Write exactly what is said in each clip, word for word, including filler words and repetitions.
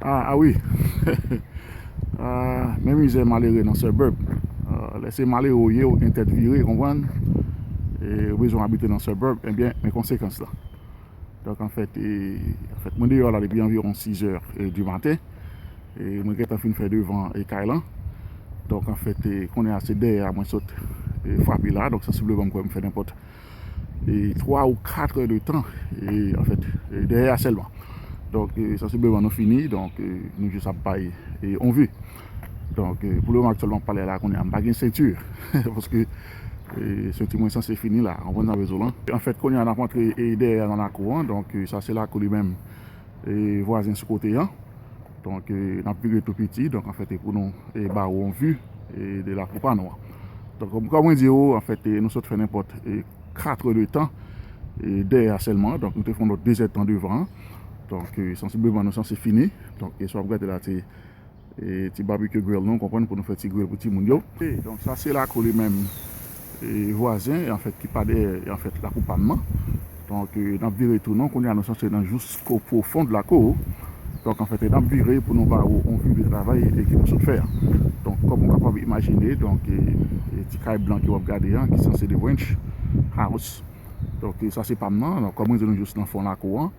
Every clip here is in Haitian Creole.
Ah, ah wi. Ah, men mizè malere nan suburb. Ah, lè se malere w ye, ou gen tèt vire, konprann? E ou bezwen abite nan suburb, ebyen, men konsekans la. Donk, anfèt, e, anfèt, mwen deyò la depi anviwon sis è, e, di maten. E mwen gentan fin fè devan, e, kay lan. Donk, anfèt, e, kounye a se dèyè a mwen sot, e, frape la. Donk, sansibleman, m kwè m fè nenpòt, e, twa ou kat è de tan, e, anfèt, e, dèyè a sèlman. Donk, e, sansibleman, nou fini. Donk, e, nou jis ap bay, e, on vi. Donk, e, pou le moman aktyèlman, m ap pale la, kounye a, m pa gen senti. Paske, e, senti mwen sanse fini la. Ou konprann sa m vle di w lan? Anfèt, kounye a, n ap antre, e, dèyè a nan lakou an. Donk, e, sa se lakou li menm, e, vwazen sou kote an. Donk, e, n ap vire tou piti. Donk, anfèt, e pou nou, e, ba ou on vi, e, de lakou pa nou an. Donk, kòm, kòm mwen di w, anfèt, e, nou sot fè nenpòt, e, kat è de tan, e, dèyè a sèlman. Donk, nou te fè yon lòt de zè tan devan an. Donk, e, sansibleman, nou sanse fini. Donk, e, sa w ap gade la, se, e, ti barbecue grill nou, konprann, pou nou fè ti grill pou timoun yo. E, donk, sa se lakou li menm, e, vwazen, e, anfèt, ki pa dèyè, e, anfèt, lakou pa m nan. Donk, e, n ap vire tou non, kounye a nou sanse nan jusqu'au profond de la cour. Donk, anfèt, e, n ap vire pou nou ba ou on vi de travay, e, ke nou sot fè a. Donk, kòm ou kapab imajine, donk, e, e, ti kay blan ke w ap gade an, ki sanse de ranch house. Donk, e, sa se pa m nan. Donk, kòm mwen di nou jis nan fon lakou an.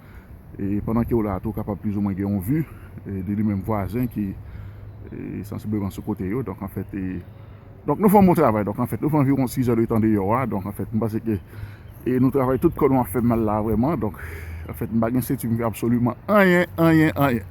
E pandan ke w la tou, ou kapab plizoumwen gen yon vi, e, de li menm vwazen ki, e, sansibleman sou kote yo. Donk, anfèt, e, donk, nou fè yon bon travay. Donk, anfèt, nou fè anviwon sis è de tan deyò a. Donk, anfèt, m panse ke, e, nou travay tout kò nou ap fè mal la vrèman. Donk, anfèt, m pa gen senti m fè absoliman anyen, anyen, anyen.